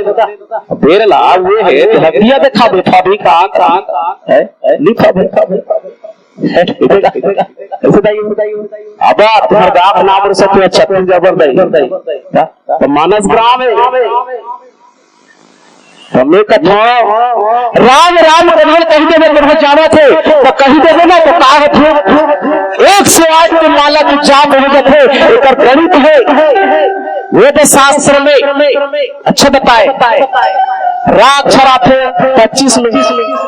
बेर ला, वो हे, हड्डियाँ दिखाबे, फाबे, कहाँ, कहाँ, हैं? नहीं फाबे, हैं? ऐसे दाई, अब तुम्हारे बाप नाम और सब छत्तीसगढ़ दाई, हैं? तो मानस ग्राम हे। तो मैं कथों, राम राम कथों कहि देबे, कथों जावत हे, तो कहि देबे ना, तो का होथे? एक सौ आठ के माला के जाप हो जाथे, एकर गणित हे। वेद शास्त्र में अच्छा बताए, रा अक्षर आथे पच्चीस में,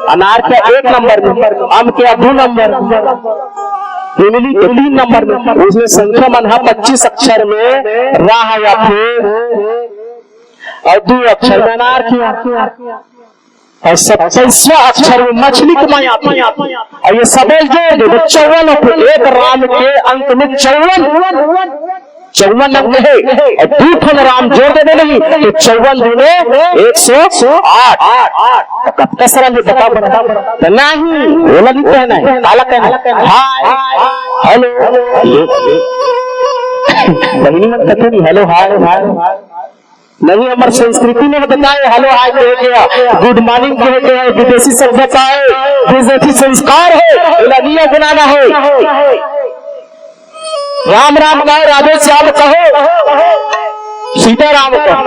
अनार के एक नंबर में, अम के दू नंबर में, इमली के तीन नंबर में, उसमें संख्या मन ह पच्चीस अक्षर में रा ह आथे। अउ दू अक्षर में अनार के, अउ सत्ताईसवाँ अक्षर में मछली के माया आथे। अउ ये सबे जोड़ दे तो चौवन होथे। एक राम के अंक में चौवन, चौवन अंक हे। अउ दू ठन राम जोड़ दे नहीं तो चौवन दूने एक सौ आठ। तो कतका सरल हे, बता, बता, बता। तो नहीं, ओला नहीं कहना हे, काला कहना हे? हाय, हेलो, बहिनी मन कथे नहीं, हेलो, हाय, हाय। नहीं, हमर संस्कृति में बताए, हेलो हाय कहे के, गुड मॉर्निंग कहे के, विदेशी सभ्यता हे, विदेशी संस्कार हे, एला नहीं अपनाना हे। राम राम कहो, राधे श्याम कहो, सीताराम कहो।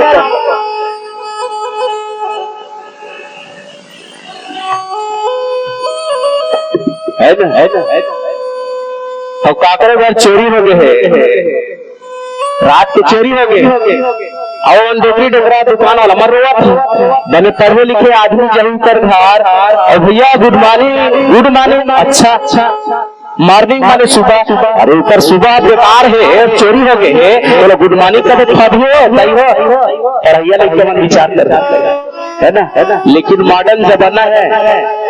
हे ना, हे ना, हे ना। अउ काकरो घर चोरी हो गे हे, रात के चोरी हो गे। अउ अंधेरी डोकरा दुकान वाला मन रोवत हे। बने पढ़े लिखे आदमी जही कर घर, अउ भैया गुड मॉर्निंग, गुड मॉर्निंग, अच्छा, अच्छा, मॉर्निंग माने सुबह। अरे ओकर सुबह बेकार हे, चोरी हो गे हे, बोला गुड मॉर्निंग कबे खा दियो, नहीं हो। पढ़ैया लइका मन विचार कर, हे ना, हे ना। लेकिन मॉडर्न जमाना हे,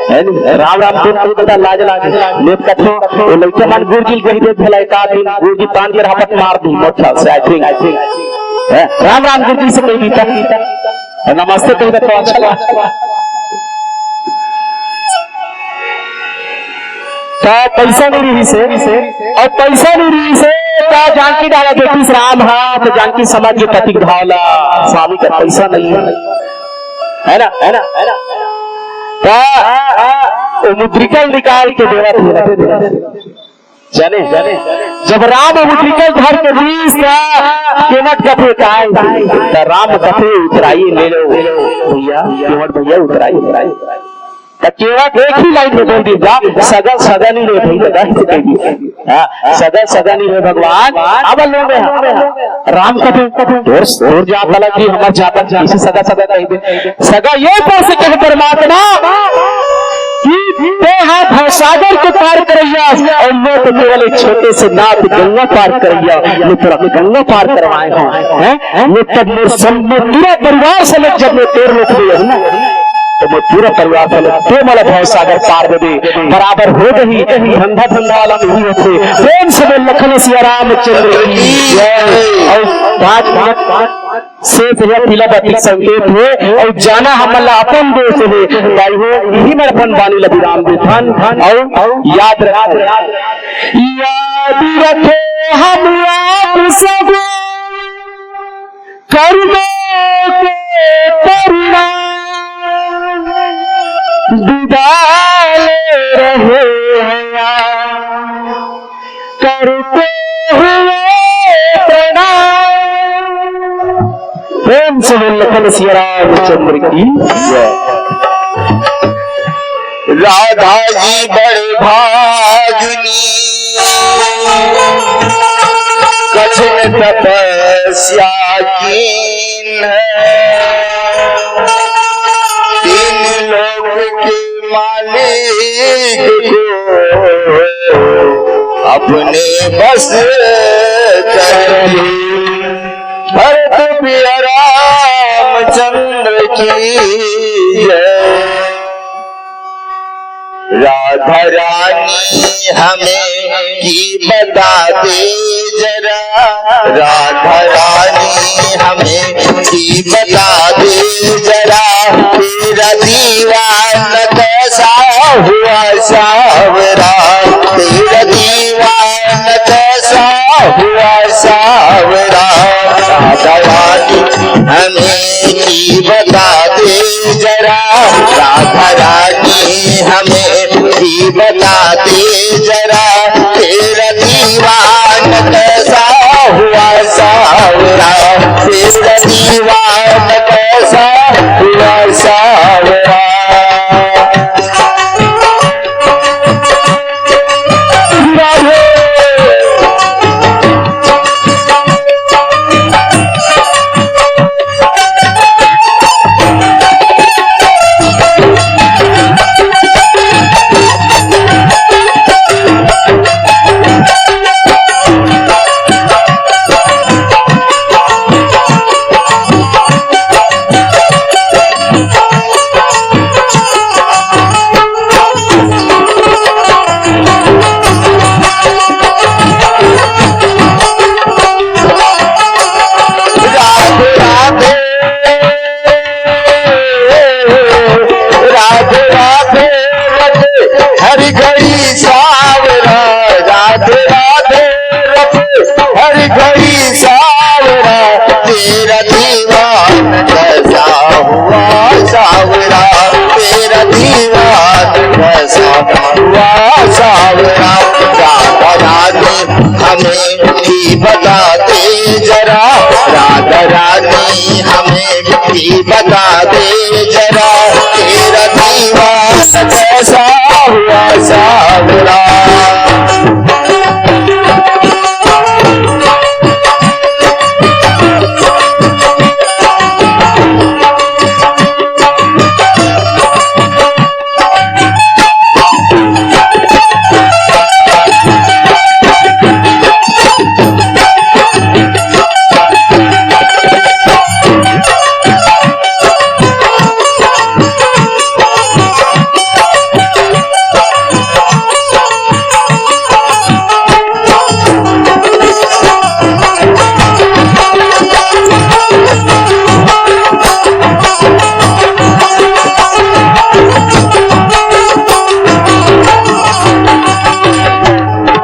हे ना? राम राम तो नहीं पता, लाज लाज। मैं कथों, वो लइका मन गुरुजी कहि दे, भला एक आध दिन गुरुजी तान के रहपत मार दी, मोटा से, I think, I think। हे? राम राम गुरुजी से कहि दीता। नमस्ते कहि दे तो अच्छा लगा। त पैसा नहीं रहिस हे, अउ पैसा नहीं रहिस हे, त जानकी डाला देतिस राम ह, त जानकी समझ गे पति के भाव ला, स्वामी का पैसा नहीं हे, हे ना, हे ना, हे ना। त वो मुद्रिका निकाल के देवत हे, जाने, जाने, जब राम मुद्रिका धर के दीस त केवट कथे काय, त राम कथे उतराई ले लो भैया, केवट भैया उतराई, उतराई। त केवट एक ही लाइन में बोल दी जा, सगा सगा नहीं रे भाई, लगा ही से कह दी। हाँ, सगा सगा नहीं रे भगवान, अब लो में हाँ। राम कथे, तोर, तोर जात अलग ही, हमर जात अलग, इसे सगा सगा कह दे। सगा ये पर से कहे परमात्मा कि ते हा भवसागर के पार करैया, अउ मैं तो केवल एक छोटे से नाव गंगा पार करैया, मैं तोरा गंगा पार करवाए हूँ, हैं? मैं तब मोर सब, मैं पूरा परिवार समेत जब मैं तोर लोक में हूँ ना, तो मैं पूरा परिवार समेत ते मोला भवसागर पार दे दे, बराबर हो गई। धंधा धंधा वाला नहीं होते। प्रेम से बोल लखन सिया रामचंद्र की जय। अउ पाँच मिनट शेष हे, तिला बत्ती संकेत हे, अउ जाना हमन ला अपन देश हे। भाई हो, इही में अपन बानी ला विराम देथन, अउ याद रख, याद रखे हम आप सब कर्मों के परिणाम, विदा ले रहे हैं आप। करते हुए प्रणाम। प्रेम से बोल लखन सिया रामचंद्र की जय। राधा जी बड़ भागनी, कठिन तपस्या कीन है, तीन लोक के मालिक को अपने बस कर ले। भरत प्रिय रामचंद्र की जय। राधा रानी हमें की बता दे जरा, राधा रानी हमें की बता दे जरा, तेरा दीवान कैसा हुआ सावरा, तेरा दीवान कैसा हुआ सावरा। राधा रानी हमें की बता दे जरा, राधा रानी हमें की बता दे जरा, तेरा दीवान कैसा हुआ सावरा, तेरा दीवान कैसा हुआ सावरा। रानी हमें भी बता दे जरा, तेरा दीवाना कैसा हुआ सांवरा।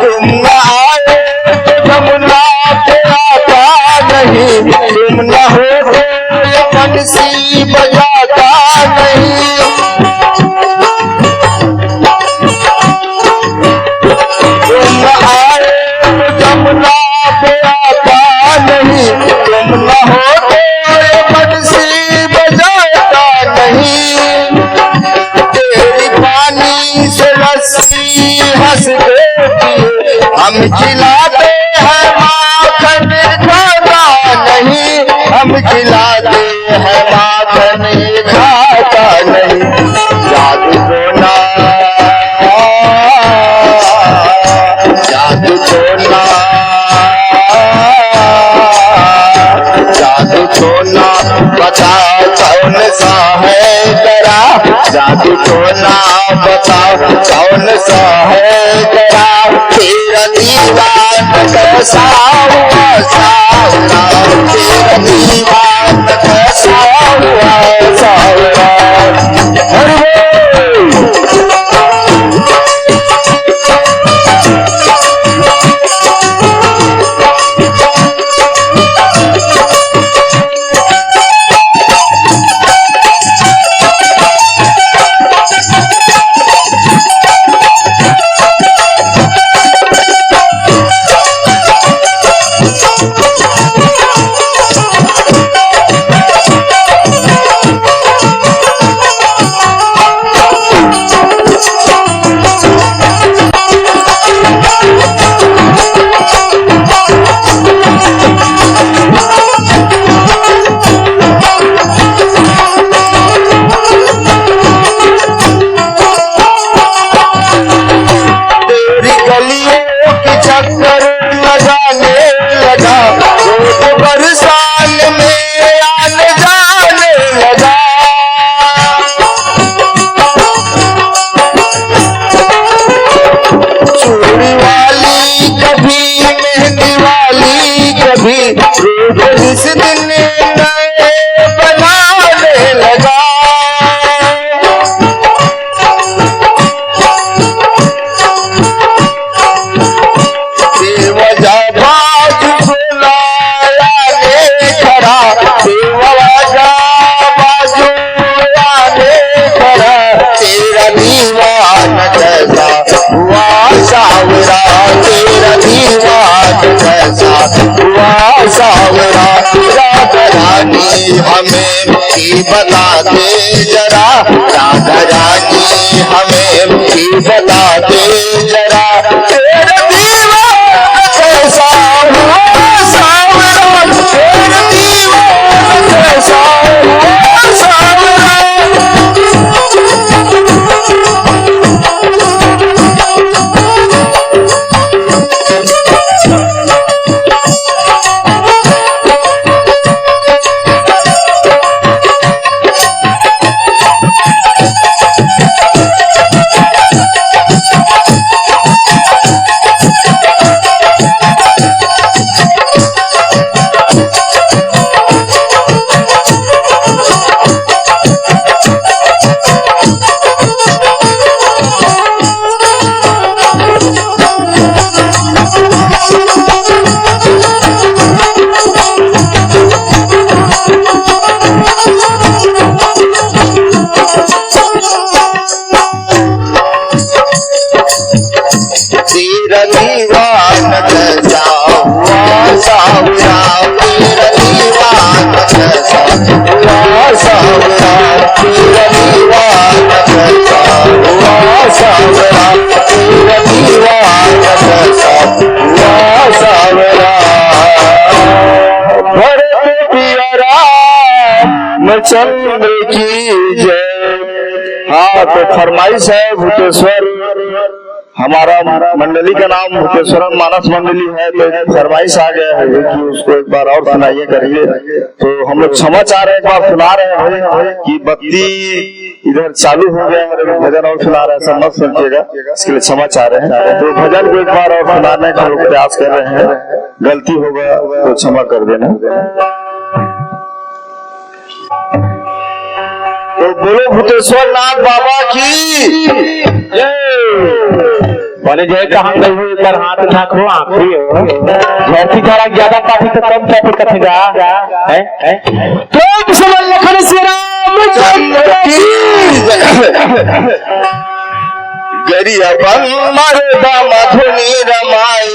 तुम न आए तो जमुना पे आता नहीं, तुम न हो तो ये बंसी बजाता नहीं। तुम न आए तो जमुना पे आता नहीं, तुम न हो तो ये बंसी बजाता नहीं। तेरी पानी से लस्सी हंस के पिए, हम खिलाते हैं माखन खाता नहीं, हम खिलाते हैं माखन खाता नहीं। जादू टोना, जादू टोना, जादू टोना, बता कौन सा है तेरा? जादू टोना, बता कौन सा है तेरा? तेरा दीवान कैसा हुआ सांवरा, तेरा दीवान कैसा हुआ सांवरा। हरि बोल। तेरी गलियों की चक्कर लगाने लगा, वो तो बरसात में आने जाने लगा। चूड़ी वाली कभी, मेहंदी वाली कभी, रूप जिस दिन नए बनाने लगा। बेवजह बाजू से लाया ने खड़ा, बेवजह बाजू लाया ने खड़ा, तेरा दीवान कैसा हुआ सांवरा, तेरा दीवान कैसा हुआ सांवरा। राधा रानी हमें भी बता दे जरा, राधा रानी हमें भी बता दे जरा, तेरा दीवान कैसा हुआ सांवरा, तेरा दीवान कैसा हुआ सांवरा। चंद्र की जय। हाँ, तो फरमाइश है भूतेश्वर, हमारा मंडली का नाम भूतेश्वरन मानस मंडली है, तो एक फरमाइश आ गया है कि उसको एक बार और सुनाइए करिए। तो हम लोग क्षमा चाह रहे हैं, एक बार सुना रहे हैं कि बत्ती इधर चालू हो गया है, भजन और सुना रहे हैं, सब मत समझिएगा, इसके लिए क्षमा चाह रहे हैं। तो भजन को एक बार और सुनाने का हम लोग प्रयास कर रहे हैं, गलती होगा तो क्षमा कर देना। तो बोलो भूतेश्वर नाथ बाबा की जय। बोले जय। कहाँ गई हो, एक बार हाथ उठा के आखिरी हो। धरती धड़ा ज्यादा पापी तो कम पापी कथेगा। हैं? हैं? प्रेम से बोल लखन श्री रामचंद्र की जय। गरिया बन मरदा मधुनी रमाए,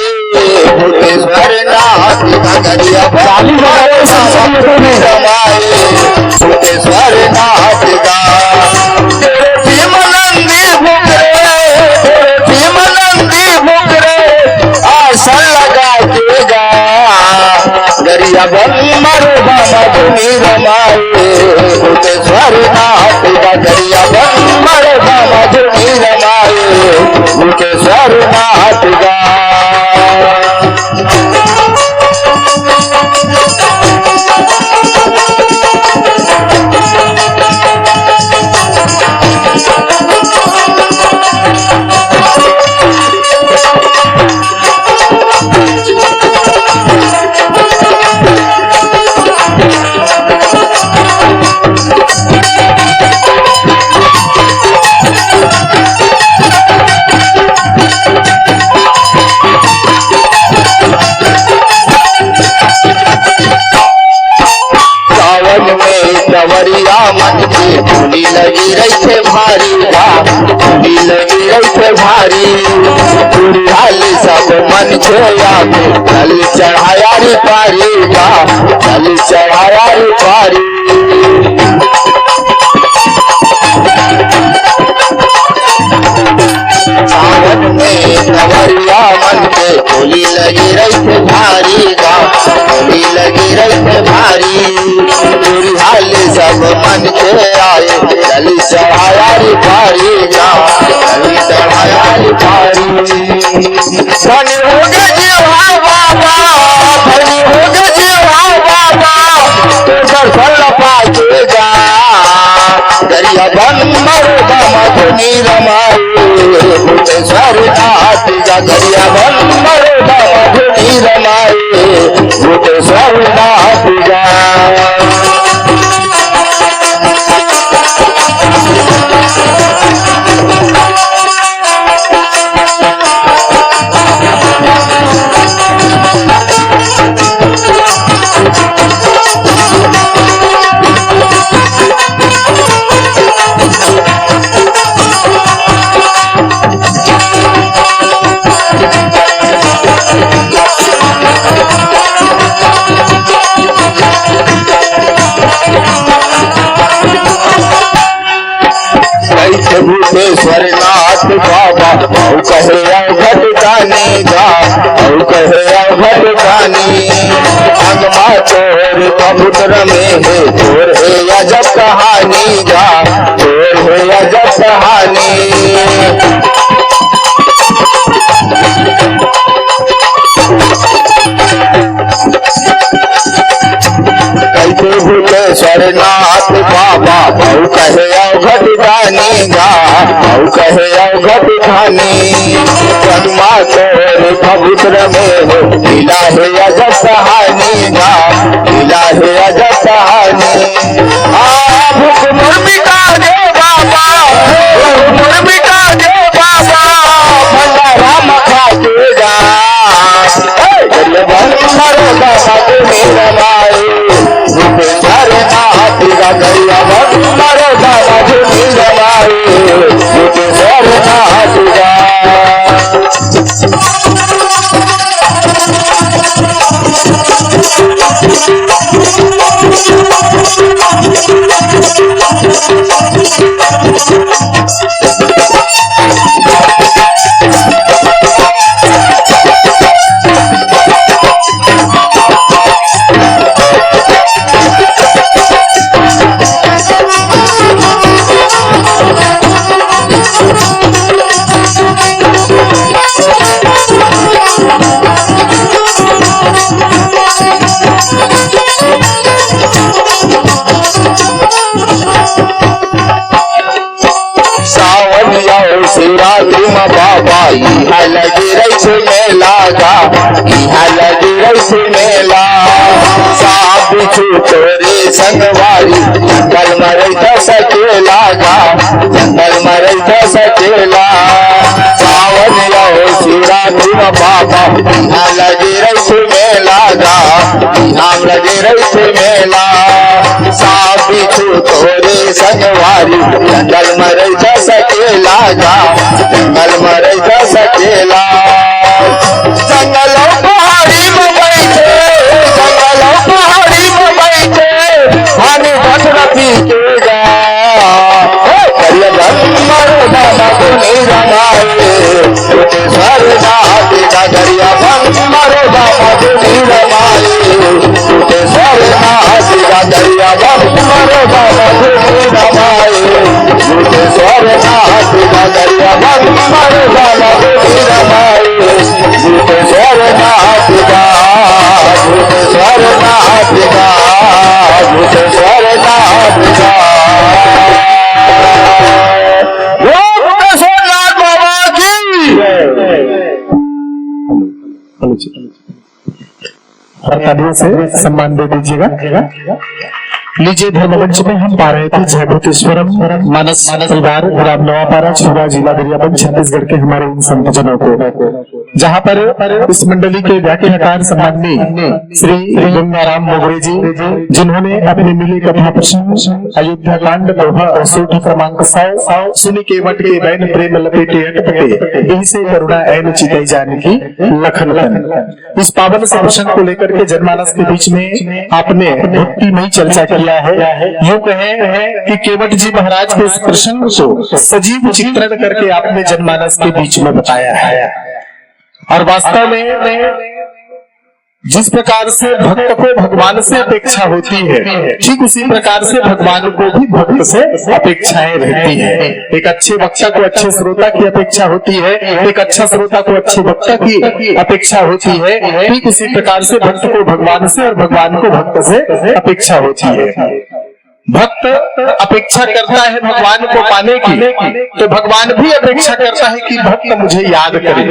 भूतेश्वर नाथ का गरिया बन ताली बजाओ, सब सब लोगों ने। रमाए, भूतेश्वर नाथ का। तेरे भीम नंदी मुकरे, तेरे भीम नंदी मुकरे, आसन लगा के गा। गरिया बन मरदा मधुनी रमाए, भूतेश्वर नाथ का गरिया बन मरदा मधुनी रमाए, भूतेश्वर नाथ का। सावन में कंवरिया मन के डोली लगी रहिथे भारी बा, डोली लगी रहिथे भारी। पूरी हाली सब मन के आके जल चढ़ाया रे पारी बा, जल चढ़ाया रे पारी। सावन में कंवरिया मन के डोली लगी रहिथे भारी बा, डोली लगी रहिथे भारी। पूरी हाली सब मन के आए, जल चढ़ाया रे पारी बा, जल चढ़ाया रे पारी। धनी हो गे जीवा बाबा, धनी हो गे जीवा बाबा, तो दर्शन पाके गा। गरिया बन मरदा मधुनी रमाए, भूतेश्वर नाथ का। गरिया बन मरदा मधुनी रमाए, भूतेश्वर नाथ का। कहिथे भूतेश्वर नाथ बाबा, अउ कहे अवघट दानी गा, अउ कहे अवघट दानी। अंगमा तोर कबूतर में हे, तोर हे अजब कहानी गा, तोर हे अजब कहानी। कहिथे भूतेश्वर नाथ बाबा, अउ कहे अवघट दानी गा, अउ कहे अवघट दानी। जन्मा तोर पवित्र में हो, मिला है अजब कहानी गा, मिला है अजब कहानी। आ, भूख मोर मिटा दे बाबा, भूख मोर मिटा दे बाबा, भंडारा मखा के गा। हे, गरिया बन मरदा मधुनी रमाए, भूतेश्वर नाथ का। गरिया बन मरदा मधुनी रमाए, भूतेश्वर नाथ का। तोरे संगवारी जंगल म रहिथस अकेला गा, जंगल म रहिथस अकेला। सावन अउ शिवरात्रि म बाबा, इहाँ लगे रहिथे मेला गा, इहाँ लगे रहिथे मेला। सांप बिच्छू तोरे संगवारी जंगल म रहिथस अकेला गा, जंगल म रहिथस अकेला। जंगल अउ पहाड़ी म बइठे, जंगल अउ पहाड़ी म बइठे, पानी भटरा पी के गा। हे करिया बन मरो दादा को नहीं रमाए, भूतेश्वर नाथ का दरिया बन मरो दादा को नहीं रमाए, भूतेश्वर नाथ का दरिया बन मरो दादा को नहीं रमाए, भूतेश्वर नाथ का दरिया बन मरो दादा को नहीं रमाए। भूतेश्वर नाथ का, भूतेश्वर नाथ का, भूतेश्वर नाथ का। बोलो भूतेश्वर नाथ बाबा की। और तालियों से सम्मान दे दीजिएगा। लीजिए, धर्म मंच में हम पा रहे थे जय भूतेश्वरम मानस परिवार, ग्राम नवापारा, छुरा, जिला गरियाबंद, छत्तीसगढ़ के हमारे इन संत जनों को, जहां पर इस मंडली के व्याख्याकार सम्माननीय श्री गंगाराम मोगरे जी, जिन्होंने अपनी मिली कथा प्रसंग अयोध्या कांड दोहा और सूत्र क्रमांक सौ, सुनि केवट के बैन प्रेम लपेटे अटपटे, बिहसे करुणा ऐन चितई जानकी लखन तन। इस पावन से प्रसंग को लेकर के जनमानस के बीच में आपने भक्तिमय चर्चा किया है। यूं कहें कि केवट जी महाराज के इस प्रसंग को सजीव चित्रण करके आपने जनमानस के बीच में बताया है। और वास्तव में जिस प्रकार से भक्त को भगवान से अपेक्षा होती है, ठीक उसी प्रकार से भगवान को भी भक्त से अपेक्षाएं रहती है। एक अच्छे वक्ता को अच्छे श्रोता की अपेक्षा होती है, एक अच्छा श्रोता को अच्छे वक्ता की अपेक्षा होती है। ठीक उसी प्रकार से भक्त को भगवान से और भगवान को भक्त से अपेक्षा होती है। भक्त अपेक्षा करता है भगवान को पाने की, तो भगवान भी अपेक्षा करता है कि भक्त मुझे याद करे।